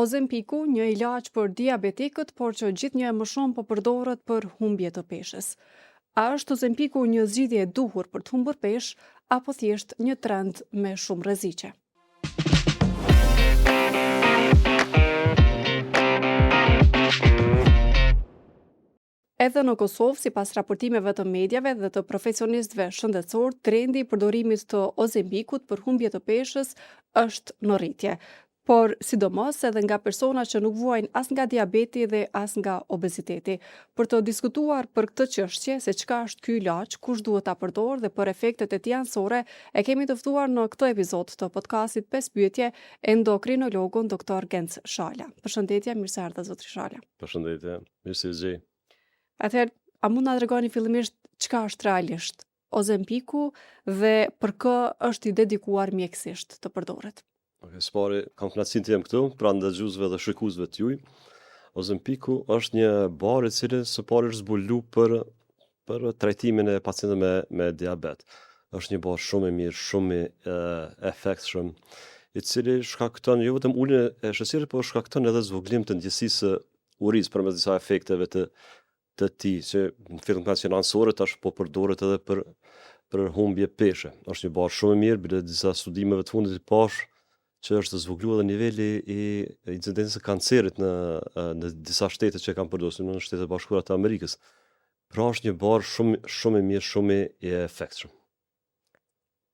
Ozempiku, një ilaç për diabetikët, por që gjithnjë e më shumë po përdoret për humbje të peshës. A është Ozempiku një zgjidhje e duhur për të humbur peshë apo thjesht një trend me shumë rreziqe? Edhe në Kosovë, sipas raportimeve të mediave dhe të profesionistëve shëndetësorë, trendi i përdorimit të Ozempikut për humbje të peshës është në rritje. Por, sidomos edhe nga persona që nuk vuajnë as nga diabeti dhe as nga obeziteti. Për të diskutuar për këtë çështje, se çka është ky ilaç, kush duhet ta përdorë dhe për efektet e tij anësore, e kemi të ftuar në këtë episod të podcastit 5 pyetje endokrinologun Dr. Genc Shala. Përshëndetje, mirë se erdhët zotri Shala. Përshëndetje. Mirë se ju gjej. Atëherë, a mund na tregoni fillimisht çka është realisht Ozempiku dhe për kë është i dedikuar mjekësisht të përdoret? Ok, së pari, kam kënaqësinë të jem këtu, pranë dëgjuesve dhe shikuesve të juaj. Ozempiku është një bar i cili së pari është zbulu për për trajtimin e pacientëve me me diabet. Është një bar shumë i mirë, shumë i efektshëm, i cili shkakton jo vetëm uljen e sheqerit, por shkakton edhe zvogëlim të ndjesisë së urisë përmes disa efekteve të të tij, që në fillim kanë qenë anësore, tash po përdoret edhe për për humbje peshe. Është një bar shumë i mirë, bile disa studimeve të fundit i pash që është zvogëluar edhe niveli i incidencës së kancerit në në disa shtete që e kanë përdorur, si në Shtetet e Bashkuara të Amerikës. Pra është një bar shumë shumë i mirë, shumë i efektshëm.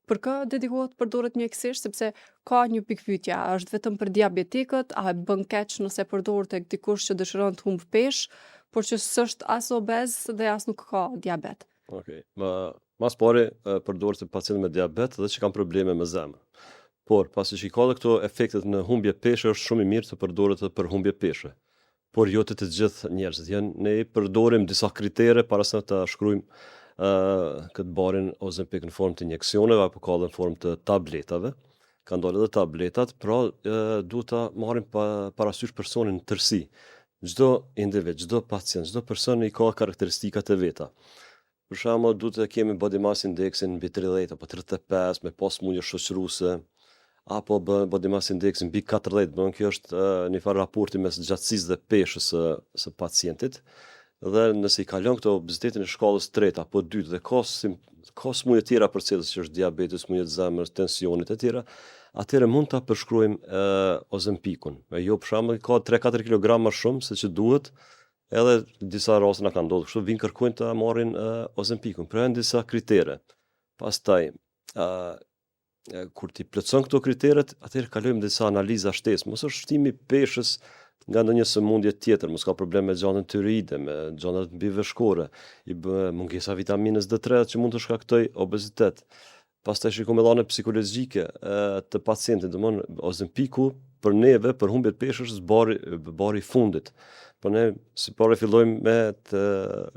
Për kë dedikohet përdoret mjekësisht, sepse ka një pikëpyetje, a është vetëm për diabetikët, a bën keq nëse përdoret tek dikush që dëshiron të humbë peshë, por që s'është as obez dhe as nuk ka diabet. Okej, okay. ma ma së pari përdoret te pacientët me diabet dhe që kanë probleme me zemër. Por, pasi që i ka dhe këto efektet në humbje peshe, është shumë i mirë të përdoret edhe për humbje peshe. por jo te të gjithë njerëzit. Janë ne përdorim disa kritere para se ta shkruajmë uh, këtë barin Ozempic në formë të injeksioneve apo ka edhe në formë të tabletave. Kanë dalë edhe tabletat, pra uh, duhet ta marrim pa, parasysh personin në tërësi. Çdo individ, çdo pacient, çdo person i ka karakteristikat e veta. Për shembull, duhet të kemi body mass indeksin mbi 30 apo 35 me pas sëmundje shoqëruese apo body mass indeksin mbi 40, do kjo është një farë raporti mes gjatësisë dhe peshës së së pacientit. Dhe nëse i kalon këto obezitetin e shkallës 3 apo 2 dhe ka sim, ka sëmundje tjera përcjellëse që është diabeti, sëmundje të zemrës, tensionit e tjera, atëherë mund ta përshkruajmë Ozempikun. E jo për shembull ka 3-4 kg më shumë se që duhet, Edhe disa raste na kanë ndodhur kështu, vijnë kërkojnë të marrin uh, Ozempikun. Pra janë disa kritere. Pastaj, uh, kur t'i plotëson këto kriteret, atëherë kalojmë disa analiza shtesë. Mos është shtimi i peshës nga ndonjë sëmundje tjetër, mos ka problem me gjëndrën tiroide, me gjëndrat mbiveshkore, i bë mungesa vitaminës D3 që mund të shkaktojë obezitet. Pastaj shikojmë edhe anën psikologjike të pacientit, domthon Ozempiku për neve për humbje të peshës është bari bari i fundit. Po ne së pari fillojmë me të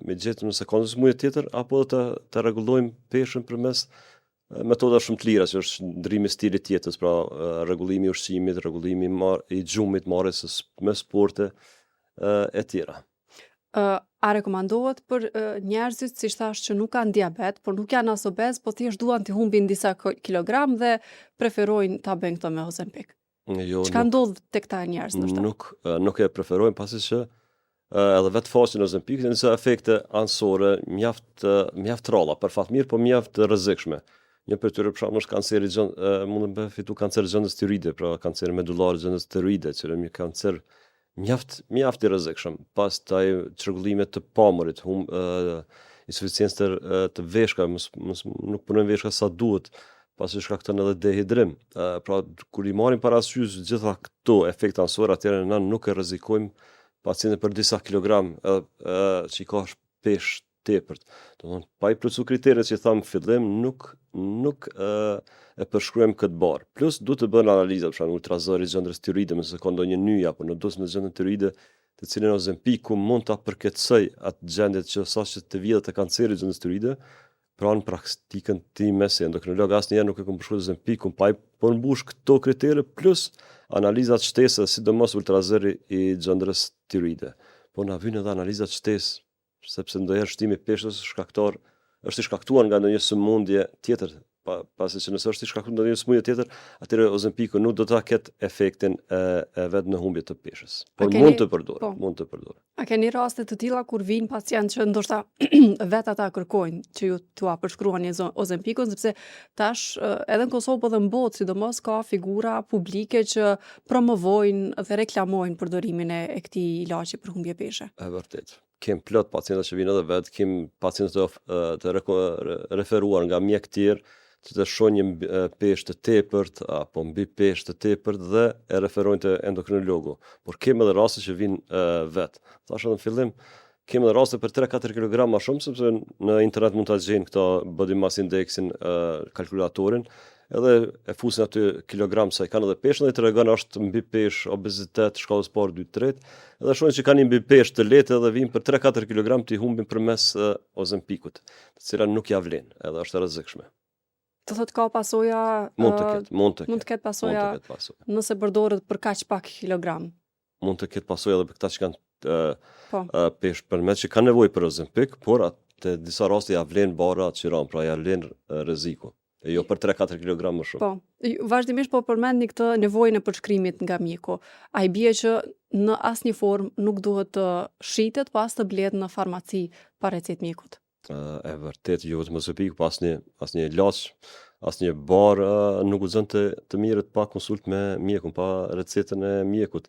me gjetë nëse ka ndonjë sëmundje tjetër apo të të rregullojmë peshën përmes metoda shumë të lira, që është ndërrimi i stilit të jetës, pra rregullimi i ushqimit, rregullimi i gjumit, marrjes me sporte e tjera. A rekomandohet për njerëzit, siç thash, që nuk kanë diabet, por nuk janë as obez, po thjesht duan të humbin disa kilogram dhe preferojnë ta bëjnë këtë me Ozempic? Jo, Çka ndodh tek këta njerëz ndoshta? Nuk nuk e preferojnë pasi që edhe vetë faqen e Ozempicit janë disa efekte anësore mjaft mjaft rralla, për fat mirë, po mjaft të rrezikshme. Një prej tyre për shembull është kanceri gjën, mund të fitu kancer gjëndrës tiroide, pra kancer medullar gjëndrës tiroide, që është një kancer Mjaft, mjaft i rrezikshëm. Pastaj çrregullime të pamurit, hum, ë insuficiencë të, të veshkave, mos, mos nuk punojnë veshka sa duhet, pasi shkakton edhe dehidrim. Ë pra kur i marrim parasysh gjitha këto efekte anësore, atëherë na nuk e rrezikojmë pacientin për disa kilogram ë, ë që i ka peshë tepërt. Domthon pa i plotësu kriteret që i thamë në fillim, nuk nuk e, e përshkruajmë këtë bar. Plus duhet të bëhen analiza, për shembull ultrazëri i gjëndrës tiroide, nëse ka ndonjë nyjë apo nodus në gjëndrën tiroide, të cilën Ozempiku mund ta përkeqësoj atë gjendje që sa që të vijë te kanceri i gjëndrës tiroide, pra në praktikën time si endokrinolog asnjëherë nuk e kam përshkruar Ozempikun pa i përmbush këto kritere plus analizat shtesë, sidomos ultrazëri i gjëndrës tiroide. Po na vyn edhe analizat shtesë sepse ndonjëherë shtimi i peshës shkaktar është i shkaktuar nga ndonjë sëmundje tjetër. Pa, pasi që nëse është i shkaktuar ndonjë sëmundje tjetër, atëherë Ozempiku nuk do ta ketë efektin e, e vet në humbje të peshës. Por keni, mund të përdoret, po, mund të përdoret. A keni raste të tilla kur vijnë pacientë që ndoshta vetë ata kërkojnë që ju t'ua përshkruani Ozempikun, sepse tash edhe në Kosovë po dhe në botë sidomos ka figura publike që promovojnë dhe reklamojnë përdorimin e, e këtij ilaçi për humbje peshe. E vërtet. Kem plot pacienta që vijnë edhe vetë, kem pacientë të, të referuar nga mjekë tjerë që të shohin një peshë të tepërt apo mbi peshë të tepërt dhe e referojnë te endokrinologu. Por kem edhe raste që vijnë vetë. Thashë edhe në fillim, kem edhe raste për 3-4 kg më shumë sepse në internet mund ta gjejnë këto body mass indexin, kalkulatorin, edhe e fusin aty kilogram sa i kanë edhe peshën dhe i tregon është mbi peshë, obezitet, shkallës parë, 2, 3, edhe shohin që kanë një mbi peshë të lehtë edhe vijnë për 3-4 kg t'i humbin përmes Ozempikut, të cila nuk ja vlen, edhe është e rrezikshme. Të thotë ka pasoja mund të ketë, mund të ketë, mund të ketë pasoja, mund të ketë pasoja. Nëse përdoret për kaq pak kilogram. Mund të ketë pasoja edhe për këta që kanë po. peshë përmes që kanë nevojë për Ozempic, por atë disa raste ja vlen barra qiranë, pra ja vlen rreziku. E jo për 3-4 kg më shumë. Po, vazhdimisht po përmendni këtë nevojën e përshkrimit nga mjeku. A i bie që në asnjë formë nuk duhet të shitet, po as të blehet në farmaci pa recetë mjekut? E vërtet, jo vetëm Ozempiku, po asnjë asnjë ilaç, asnjë bar nuk guxon të të merret pa konsult me mjekun, pa recetën e mjekut.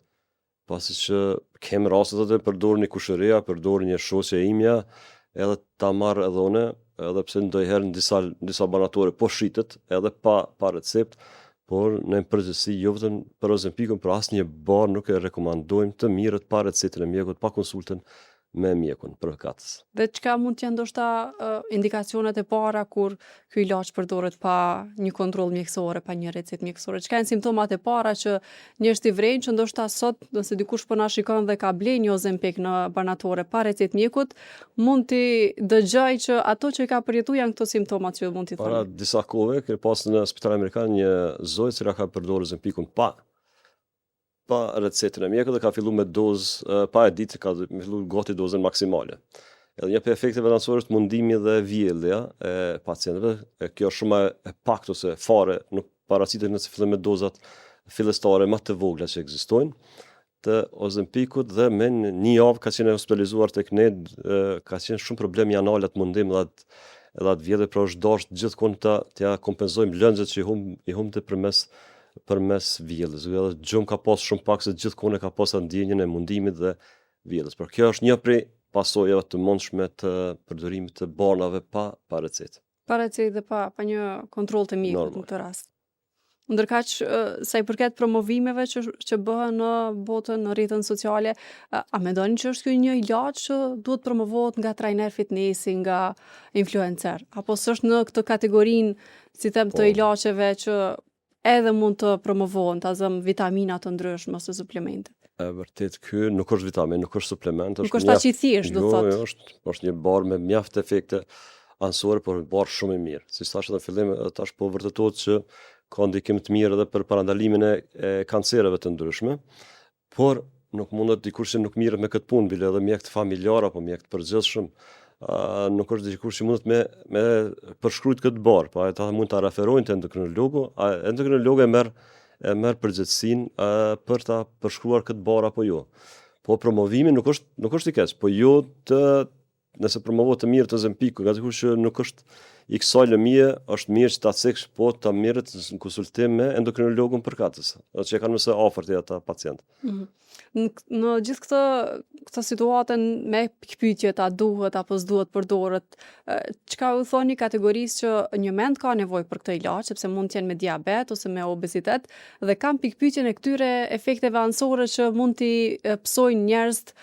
Pasi që kem raste të përdor një kushëria, përdor një shoqe imja, edhe ta marr edhe unë, edhe pse ndonjëherë në disa disa barnatore po shitet edhe pa pa recept, por në përgjithësi jo vetëm për Ozempikun, por asnjë bar nuk e rekomandojmë të merret pa recetën e mjekut, pa konsultën me mjekun përkatës. Dhe çka mund të jenë ndoshta indikacionet e para kur ky ilaç përdoret pa një kontroll mjekësore, pa një recetë mjekësore? Çka janë simptomat e para që njerëzit i vrejnë që ndoshta sot nëse dikush po na shikon dhe ka ble një Ozempic në barnatore pa recetë mjekut, mund t'i dëgjoj që ato që i ka përjetu janë këto simptomat që mund t'i thoni. Para disa kohëve ke pas në spital amerikan një zonjë e cila ka përdorur Ozempicun pa pa recetën e mjekut dhe ka fillu me dozë, pa e ditë ka fillu gati dozën maksimale. Edhe një prej efekteve anësore është mundimi dhe vjellja e pacientëve, e kjo është shumë e paktë ose fare nuk paraqitet nëse fillon me dozat fillestare më të vogla që ekzistojnë të Ozempikut dhe me një javë ka qenë e hospitalizuar tek ne, ka qenë shumë problem anal atë mundim dhe atë edhe atë vjellje, pra është dashtë gjithkund ta t'ja kompenzojmë lëngjet që i hum i humbte përmes përmes vjelljes. Edhe gjumë ka pas shumë pak se gjithkohën e ka pas atë ndjenjën e mundimit dhe vjelljes. Por kjo është një prej pasojave të mundshme të përdorimit të barnave pa pa recetë. Pa recetë dhe pa pa një kontroll të mjekut në këtë rast. Ndërkaq, sa i përket promovimeve që që bëhen në botën, në rrjetën sociale, a mendoni që është ky një ilaç që duhet promovohet nga trajner fitnesi, nga influencer, apo s'është në këtë kategorinë, si them, të po. ilaçeve që edhe mund të promovohen, ta zëm vitamina të ndryshme ose suplemente. E vërtet ky nuk është vitamin, nuk është suplement, është Nuk është aq i thjeshtë, do jo, thotë. Jo, është, është një bar me mjaft efekte anësore, por bar shumë i mirë. Si thashë edhe në fillim, edhe tash po vërtetohet që ka ndikim të mirë edhe për parandalimin e, e kancereve të ndryshme. Por nuk mundet dikush që nuk mirret me këtë punë, bile edhe mjek të familjar apo mjek të përgjithshëm, uh, nuk është dikush që mundet me me përshkrujt këtë bar, po ata mund ta referojnë te endokrinologu, a endokrinologu e merr e merr përgjegjësinë uh, për ta përshkruar këtë bar apo jo. Po promovimi nuk është nuk është i keq, po jo të nëse promovohet të merret Ozempiku, nga dikush që nuk është i kësaj lëmie, është mirë që ta ceksh, po ta merret në konsultim me endokrinologun përkatës, dhe që e kanë më së afërti ata pacient. Mm -hmm. Në, në gjithë këtë këtë situatën me pikëpyetjet a duhet apo s'duhet përdoret, çka u thoni kategorisë që njëmend ka nevojë për këtë ilaç, sepse mund të jenë me diabet ose me obezitet dhe kanë pikëpyetjen e këtyre efekteve anësore që mund t'i pësojnë njerëzit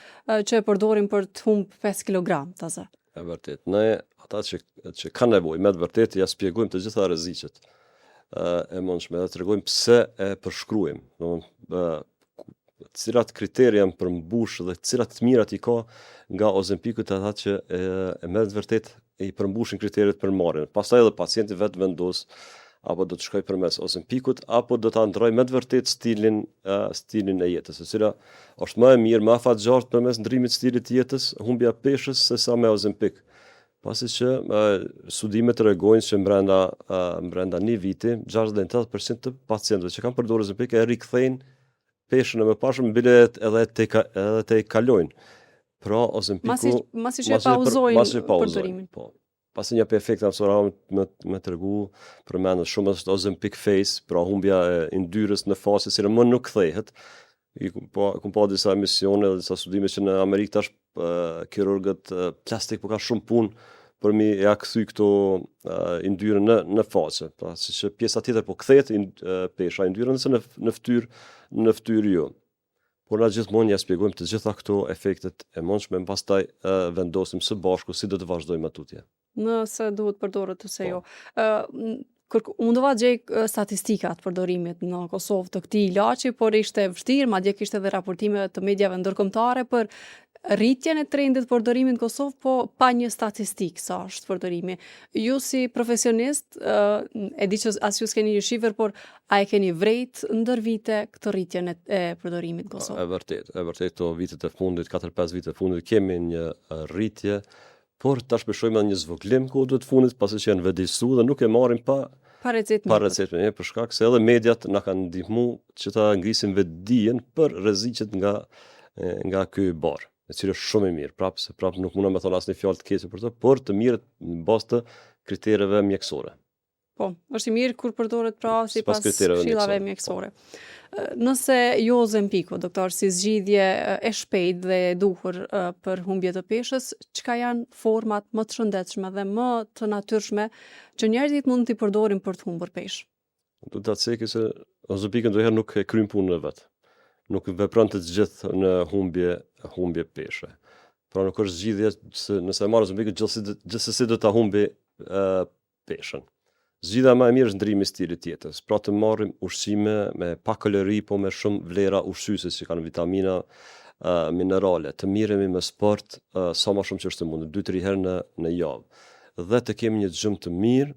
që e përdorin për të humb 5 kg, ta zë. E vërtet. Ne ata që që kanë nevojë me të vërtetë ja shpjegojmë të gjitha rreziqet e mundshme dhe tregojmë pse e përshkruajmë. Domethënë cilat kritere janë përmbush dhe cilat të mirat i ka nga Ozempiku të ata që e, e me të vërtet i përmbushin kriteret për marrjen. Pastaj edhe pacienti vetë vendos apo do të shkojë përmes Ozempikut apo do ta ndrojë me të vërtet stilin stilin e jetës, e cila është më e mirë, më afatgjatë përmes ndrimit stilit të jetës, humbja e peshës sesa me Ozempik. Pasi që studimet tregojnë që mbrenda mbrenda një viti 60-80% të pacientëve që kanë përdorur Ozempic e rikthejnë peshën e mëparshme bile edhe te edhe te kalojnë. Pra Ozempiku masi masi që e pauzojnë përdorimin. Po. Pasi një prej efekteve anësore me me tregu përmendet shumë është Ozempic face, pra humbja e yndyrës në faqe, cila më nuk kthehet. I kum pa, kum pa disa emisione dhe disa studime që në Amerikë tash kirurgët plastik po kanë shumë punë për mi ja kthy këto yndyrën në në faqe. Pra, si që pjesa tjetër po kthehet in, pesha yndyrën nëse në në fytyrë në fytyrë jo. Por na gjithmonë ja shpjegojmë të gjitha këto efektet e mundshme, pastaj vendosim së bashku si do të vazhdojmë më tutje. Nëse duhet përdoret ose po. jo. Ë Kërk, u mundova të gjej statistika të përdorimit në Kosovë të këtij ilaçi, por ishte e vështirë, madje kishte edhe raportime të mediave ndërkombëtare për rritjen e trendit të përdorimit në Kosovë, po pa një statistikë sa është përdorimi. Ju si profesionist, e di që as ju s'keni një shifër, por a e keni vrejt ndër vite këtë rritjen e, e përdorimit në Kosovë? E vërtet, e vërtet këto vitet e fundit, 4-5 vitet e fundit kemi një rritje Por tash po shohim edhe një zvogëlim kohëve të fundit, pasi që janë vetëdijësu dhe nuk e marrin pa pa recetë pa recetë me për shkak se edhe mediat na kanë ndihmu që ta ngrisim vetëdijen për rreziqet nga nga ky bar, e cili është shumë i mirë, prapë se prapë nuk mundem me thonë asnjë fjalë të keqe për të, por të merret në bazë të kritereve mjekësore. Po, është i mirë kur përdoret pra sipas këshillave mjekësore. Po. Nëse jo Ozempiku, doktor, si zgjidhje e shpejtë dhe e duhur për humbje të peshës, çka janë format më të shëndetshme dhe më të natyrshme që njerëzit mund t'i përdorin për të humbur peshë? Do ta ceki se Ozempiku ndonjëherë nuk e kryen punën e vet. Nuk vepron të gjithë në humbje humbje peshe. Pra nuk është zgjidhje se nëse e marr Ozempikun gjithsesi gjithsesi do ta humbi peshën. Zgjidhja më e mirë është ndrimi i stilit të jetës. Pra të marrim ushqime me pak kalori, po me shumë vlera ushqyese që kanë vitamina, minerale, të merremi me sport sa më shumë që është e mundur, 2-3 herë në në javë. Dhe të kemi një gjumë të mirë,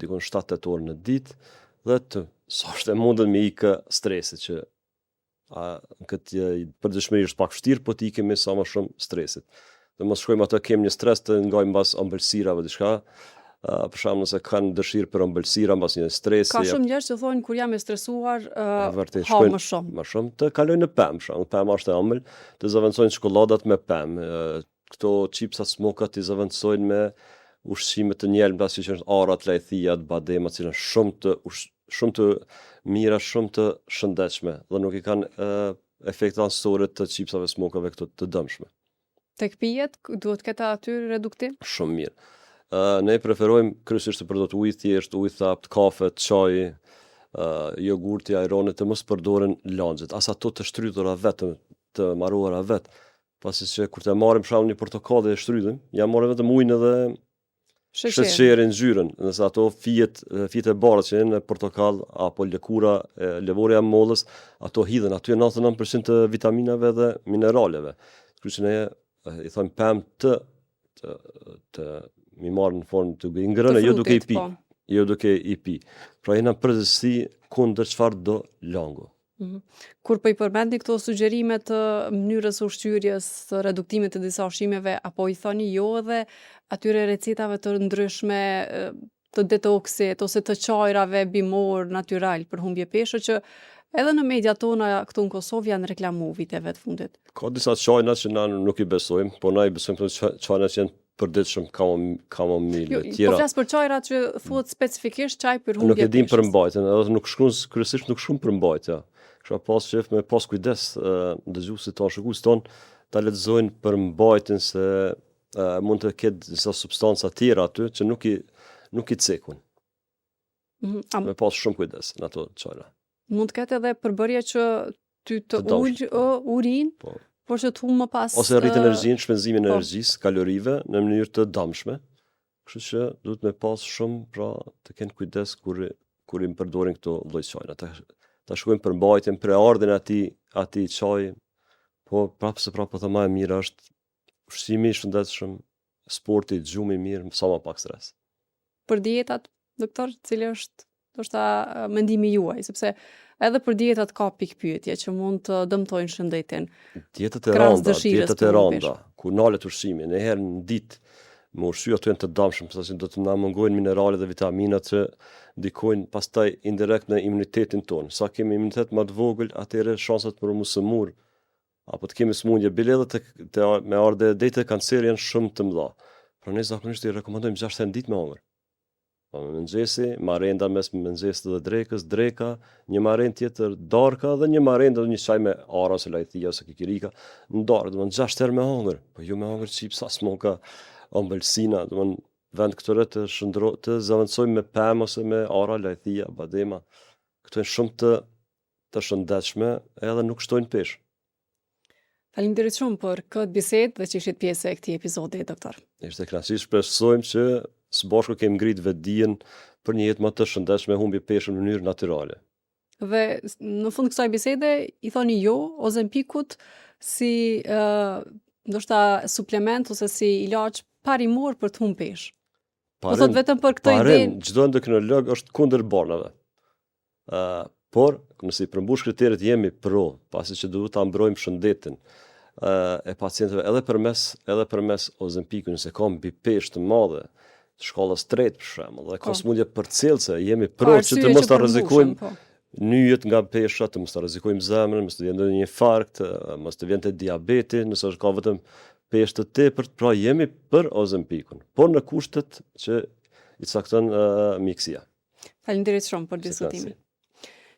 dikun 7-8 orë në ditë dhe të sa është e mundur me ikë stresit që a, në këtë përditshmëri është pak vështirë, po të ikemi sa më shumë stresit. Dhe mos shkojmë atë kemi një stres të ngajmë mbas ëmbëlsirave diçka, uh, për shembull nëse kanë dëshirë për ëmbëlsira mbas një stresi. Ka shumë njerëz që thonë kur jam e stresuar, uh, vërtet, ha më shumë. Më shumë të kalojnë në pemë, për shembull, pema është e ëmbël, të zëvendësojnë çokolladat me pemë, uh, këto çipsat, smokat t'i zëvendësojnë me ushqime të njelmta siç është arrat, lajthiat, bademat, që janë shumë të ush, shumë të mira, shumë të shëndetshme dhe nuk i kanë efektet anësore të çipsave, smokave këto të dëmshme. Tek pijet, duhet të ketë aty reduktim? Shumë mirë. Uh, ne preferojmë kryesisht të përdoret ujë thjesht, ujë thapt, kafe, çaji, uh, jogurti, ajrani, të mos përdoren langjet, as ato të shtrydhura vetëm, të maruara vetë, Pasi që kur të marrim për shembull një portokall dhe e shtrydhim, ja marrim vetëm ujin edhe sheqerin, ngjyrën, nëse ato fijet, fijet e bardha që janë në portokall apo lëkura, lëvorja e mollës, ato hidhen, aty janë 99% të vitaminave dhe mineraleve. Kështu që ne i thojmë pemë të të të mi marrë në formë të ngrënë, jo duke i pi. Po. Jo duke i pi. Pra jena përgjithësi kundër çfarëdo langu. Mhm. Kur po i përmendni këto sugjerime të mënyrës së ushqyerjes, të reduktimit të disa ushqimeve, apo i thoni jo edhe atyre recetave të ndryshme të detoksit ose të çajrave bimor natyral për humbje peshe që edhe në mediat tona këtu në Kosovë janë reklamu viteve të fundit. Ka disa çajna që na nuk i besojmë, po na i besojmë këto çajna që janë përditshëm kamom, kamomil jo, e tjera. Po flas për çajra që thuhet specifikisht çaj për humbje. Nuk e dim përmbajtjen, edhe nuk shkruan kryesisht nuk shkruan përmbajtja. Kisha pas qef me pas kujdes dëgjuesit tonë, shikuesit tonë ta lexojnë përmbajtjen se mund të ketë disa substanca tjera aty që nuk i nuk i cekun. Mm -hmm. Me pas shumë kujdes në ato çajra. Mund të ketë edhe përbërje që ty të, të ul po. urinë, po. por që të humb më pas ose rrit energjinë, shpenzimin e po. energjisë, kalorive në mënyrë të dëmshme. Kështu që duhet me pas shumë, pra të kenë kujdes kur kur i përdorin këto lloj çajna. Ta ta shikojmë përmbajtjen, prejardhjen e atij atij çaji, po prapë se prapë po them më e mira është ushqimi i shëndetshëm, sporti, gjumi i mirë, sa më pak stres. Për dietat, doktor, cili është ndoshta mendimi juaj, sepse edhe për dietat ka pikëpyetje që mund të dëmtojnë shëndetin. Dietat e randa, dietat e randa, ku nalet ushqimi, një herë në ditë. Me ushqy ato janë të dëmshëm, pasi do të na mungojnë mineralet dhe vitaminat që ndikojnë pastaj indirekt në imunitetin tonë. Sa kemi imunitet më të vogël, atëherë shansat për mu sëmur apo të kemi sëmundje bile edhe të, të me ardhe deri te kanceri janë shumë të mëdha. Pra ne zakonisht i rekomandojmë 6 herë në ditë me hangër. Po me mëngjesi, marenda mes mëngjesit dhe drekës, dreka, një marendë tjetër darka dhe një marendë dhe një çaj me ara ose lajthia ose kikirika në darkë, domethënë 6 herë me hangër, po jo me hangër çipsa, smoka, ëmbëlsina, domethënë vend këtyre të shndro të zëvendësojmë me pemë ose me ara, lajthia, badema. Këto janë shumë të të shëndetshme edhe nuk shtojnë peshë. Faleminderit shumë për këtë bisedë dhe që ishit pjesë e këtij episodi, doktor. Ishte kënaqësi, shpresojmë që së bashku kemi ngrit vetëdijen për një jetë më të shëndetshme, humbje peshe në mënyrë natyrale. Dhe në fund kësaj bisede i thoni jo Ozempikut si uh, ndoshta suplement ose si ilaç parimor për të humbur peshë. Po thot vetëm për këtë ide. Parim, çdo endokrinolog është kundër barnave. Uh, por, nëse i përmbush kriteret jemi pro, pasi që duhet ta mbrojmë shëndetin uh, e pacientëve edhe përmes edhe përmes Ozempikut, nëse ka mbipeshë të madhe, të shkallës tretë për shembull, dhe ka po. sëmundje përcjellëse, jemi pro që të mos ta rrezikojmë po. nyjet nga pesha, të mos ta rrezikojmë zemrën, mos të vjen ndonjë infarkt, mos të vjen te diabeti, nëse është ka vetëm peshë të tepërt, pra jemi për Ozempikun, por në kushtet që i cakton uh, mjekësia. Faleminderit shumë për diskutimin.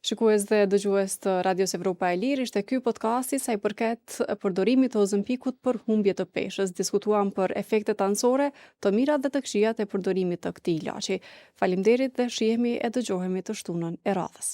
Shikues dhe dëgjues të Radios Evropa e Lirë, ishte ky podcasti sa i përket përdorimit të Ozempikut për humbje të peshës. Diskutuam për efektet anësore, të mirat dhe të këqijat e përdorimit të këtij ilaçi. Faleminderit dhe shihemi e dëgjohemi të shtunën e radhës.